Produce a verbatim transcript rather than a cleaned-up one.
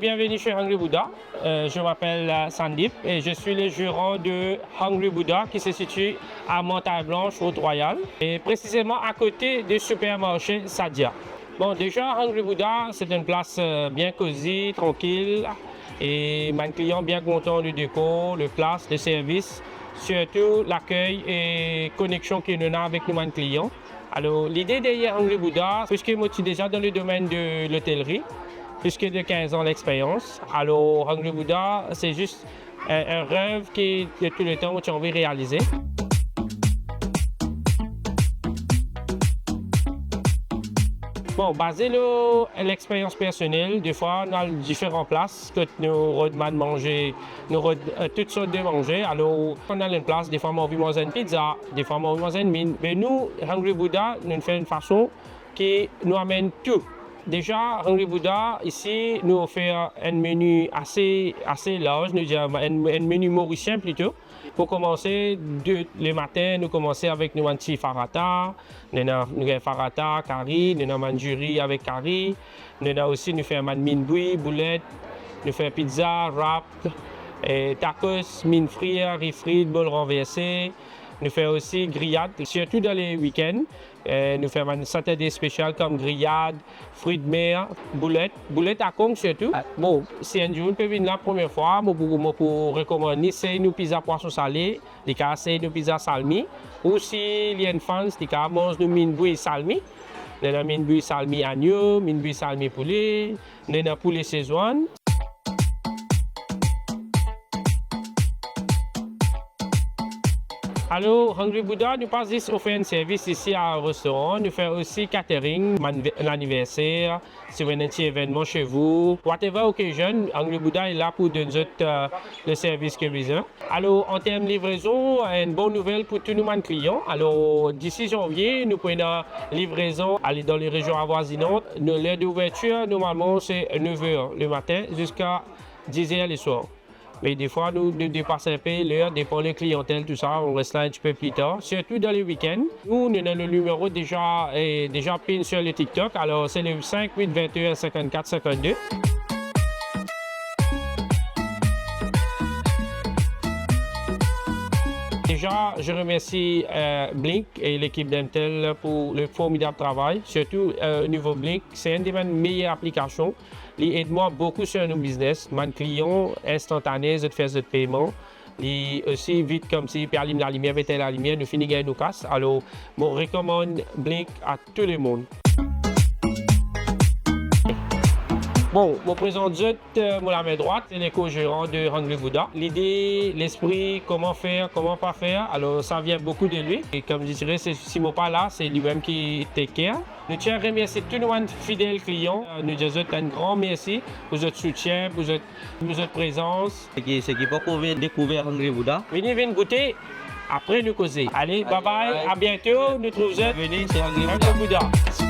Bienvenue chez Hungry Buddha. Euh, je m'appelle, euh, Sandip et je suis le gérant de Hungry Buddha qui se situe à Montagne Blanche, Route Royale, et précisément à côté du supermarché Sadia. Bon, déjà, Hungry Buddha, c'est une place, euh, bien cosy, tranquille, et bann klian bien kontan, le décor, le place, le service, surtout l'accueil et connexion ki nou ena avek nou bann klian. Alor, lide deryer Hungry Buddha, puiske mo ti deza dan le domaine de l'hôtellerie, plus que de quinze ans d'expérience. Alor, Hungry Buddha, c'est juste un, un rêve ki de tout le temps mo ti anvi realize. Bon, baze lor lexperyans personel, defwa nou al diferan plas kot nou rod bann manze, nou rod, euh, tout sort de manze. Alor, kan nou al enn plas, defwa mo anvi manz enn pizza, defwa mo anvi manz enn min. Me nou, Hungry Buddha, nou fer enn fason ki nou amenn tou. Deza, Hungry Buddha, isi, nou ofer enn meni ase, ase larz, nou dir enn, enn meni morisien plito. Pou komanse, de, lematin, nou komanse avek nou bann ti farata, nou ena, nou gagn farata, kari, nou ena mandjiri avek kari, nou ena osi, nou fer bann min bwi, boulet, nou fer pizza, wrap, eh, tacos, min frir, ri frir, bol ranverse, nou fer osi griyad, sirtou dan le weekend. Eh, nou fer bann Saturday special kom griyad, fri de mer, boulet, boulet a kong sirtou. Ah, bon, si enn dimoun pe vinn la premie fwa, mo pou, mo pou rekomann li sey nou pizza pwason sale, li kav sey nou pizza salmi, ou si li enn fans, li kav manz nou min bwi salmi. Nou ena min bwi salmi agno, min bwi salmi poule, nou ena poule sezwann. Alor, Hungry Buddha, nou pa zis ofer enn servis isi a restoran, nou fer osi catering, bann ve-, laniverser, si ou ena enn ti evennman chez vous, whatever occasion, Hungry Buddha est là pour donner zot, euh, le service que besoin. Alor, an term livrezon, enn bon nouvel pou tou nou bann klian. Alor, disi zanvie, nou pou ena livrezon ale dan le rezion avoizinant. Nou ler d'ouvertir, normalman, se nef er lematin ziska diz er leswar. Me defwa, nou, nou depas enpe ler, depan le kliantel, tou sa, on res la enn tipe pli tar, sirtou dan le weekend. Nou, nou ena nou nimero deza, eh, deza pin sur le TikTok. Alor, se le cinq huit vingt et un cinquante-quatre cinquante-deux. Déjà, je remercie, euh, Blink et l'équipe d'Entel pour le formidable travail. Surtout, euh, au niveau Blink, c'est une de mes meilleures applications. Li ed mwa boukou sur nou biznes. Bann klian, instantane, zot fer zot peyman. Li osi vit, koumsi pe alim lalimier, pe etinn lalimier, nou fini gagn nou kas. Alor, mo rekomann Blink a tou lemonn. Bon, mo prezant zot, euh, mo lame drwat, se le ko-zeran de Hungry Buddha. Lide, lespri, kouma fer, kouma pa fer, alor, sa vien boukou de li. E kouma dir, se, si mo pa la, se limem ki take care. Nou ti a remersie tou nou bann fidel klian. Nou dir zot enn gran mersi pou zot soutien, pou zot, pou zot prezans. Seki, seki poko dekouver Hungry Buddha, vini, vinn goute, apre nou koze. Ale, bye bye, bye. A biento, nou trouv zot. Bienvenue, c'est Hungry Buddha. Hungry Buddha.